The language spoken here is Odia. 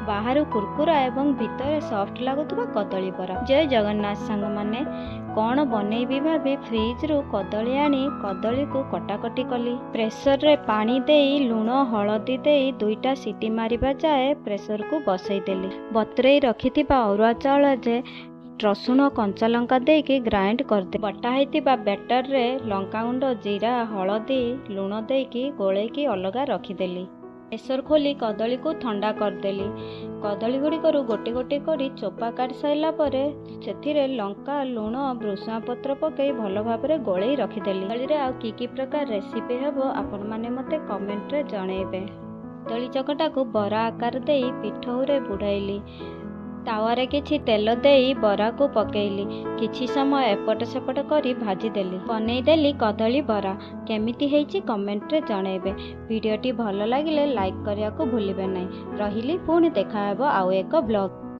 ବାହାରୁ କୁରକୁରା ଏବଂ ଭିତରେ ସଫ୍ଟ ଲାଗୁଥିବା କଦଳୀ ବରା। ଜୟ ଜଗନ୍ନାଥ ସାଙ୍ଗମାନେ। କ'ଣ ବନେଇବି ଭାବି ଫ୍ରିଜରୁ କଦଳୀ ଆଣି କଦଳୀକୁ କଟାକଟି କଲି। ପ୍ରେସରରେ ପାଣି ଦେଇ, ଲୁଣ ହଳଦୀ ଦେଇ 2ଟା ସିଟି ମାରିବା ଯାଏ ପ୍ରେସରକୁ ବସେଇଦେଲି। ବତୁରେଇ ରଖିଥିବା ଅରୁଆ ଚାଉଳରେ ରସୁଣ, କଞ୍ଚା ଲଙ୍କା ଦେଇକି ଗ୍ରାଇଣ୍ଡ କରିଦେଲି। ବଟା ହେଇଥିବା ବ୍ୟାଟରରେ ଲଙ୍କାଗୁଣ୍ଡ, ଜିରା, ହଳଦୀ, ଲୁଣ ଦେଇକି ଗୋଳେଇକି ଅଲଗା ରଖିଦେଲି। ପ୍ରେସର ଖୋଲି କଦଳୀକୁ ଥଣ୍ଡା କରିଦେଲି। କଦଳୀ ଗୁଡ଼ିକରୁ ଗୋଟେ ଗୋଟେ କରି ଚୋପା କାଢ଼ି ସାରିଲା ପରେ ସେଥିରେ ଲଙ୍କା, ଲୁଣ, ଭୃଷୁଙ୍ଗା ପତ୍ର ପକାଇ ଭଲ ଭାବରେ ଗୋଳେଇ ରଖିଦେଲି। କଦଳୀରେ ଆଉ କି କି ପ୍ରକାର ରେସିପି ହେବ, ଆପଣମାନେ ମୋତେ କମେଣ୍ଟରେ ଜଣେଇବେ। କଦଳୀ ଚକଟାକୁ ବରା ଆକାର ଦେଇ ପିଠଉରେ ବୁଡ଼ାଇଲି। ତାୱାରେ କିଛି ତେଲ ଦେଇ ବରାକୁ ପକେଇଲି। କିଛି ସମୟ ଏପଟ ସେପଟ କରି ଭାଜିଦେଲି। ବନେଇଦେଲି କଦଳୀ ବରା। କେମିତି ହେଇଛି କମେଣ୍ଟରେ ଜଣେଇବେ। ଭିଡ଼ିଓଟି ଭଲ ଲାଗିଲେ ଲାଇକ୍ କରିବାକୁ ଭୁଲିବେ ନାହିଁ। ରହିଲି, ପୁଣି ଦେଖାହେବ ଆଉ ଏକ ବ୍ଲଗ୍।